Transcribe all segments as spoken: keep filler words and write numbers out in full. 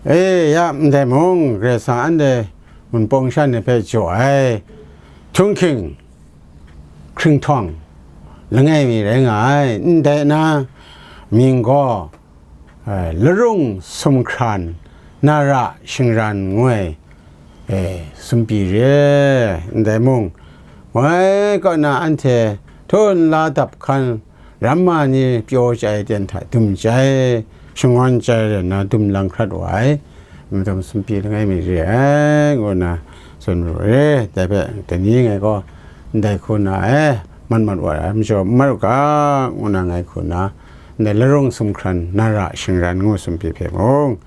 E ya, ndai mung, Karai Kasang anhte Wunpawng sha ni hpe jaw ai, htunghking, hkringhtawng, langai mi rai nga ai, ndai na, mying gaw, e, larung sumhkran, nara shingran ngu ai, e, sumpyi re ai, ndai mung, ngai kaw na anhte htu nla dap hkan, ramma ni pyaw chyai ten hta dum chyai, shangun chyai rai nna dum lang hkrat wa ai, madum sumpyi langai mi re ai, ngu nna tsun ru ai. Dai hpe dai ni ngai gaw ndai hku na ai, mat mat wa ai majaw mat u ga, ngu nna ngai hku na, ndai larung sumhkran, nara shingran ngu sumpyi hpe mung,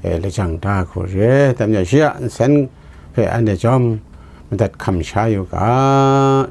e, lajang da hku re ai. Dai majaw shi a nsen hpe anhte chyawm madat hkam sha yu ga.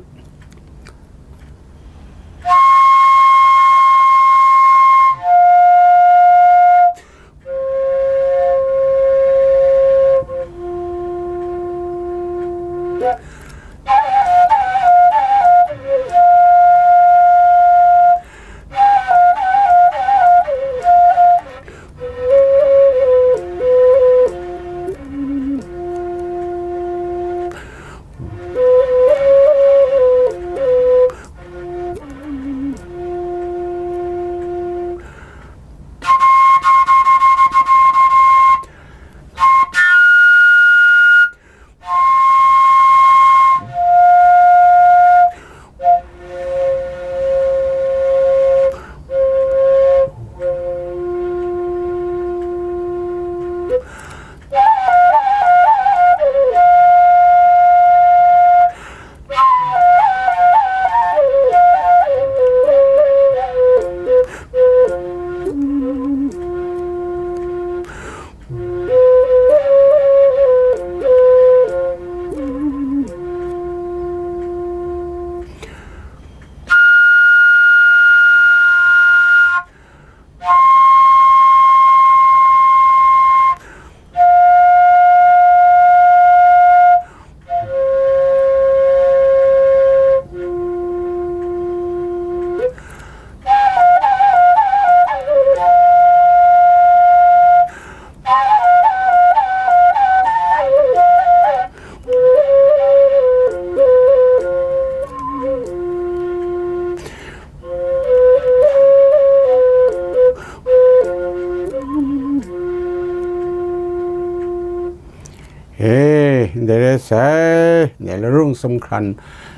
E, ndai rai sai, ndai larung sumhkran,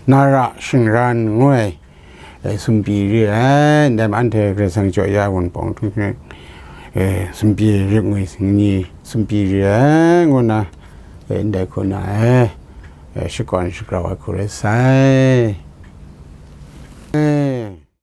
nara shingran ngu ai, e, sumpyi re ai, ndai ma anhte Karai Kasang jaw ya Wunpawng htung hte, e, sumpyi rik ngwi ni sumpyi re ai, ngu nna, e, ndai hku na ai, e, shakawn shagrau ai hku rai sai.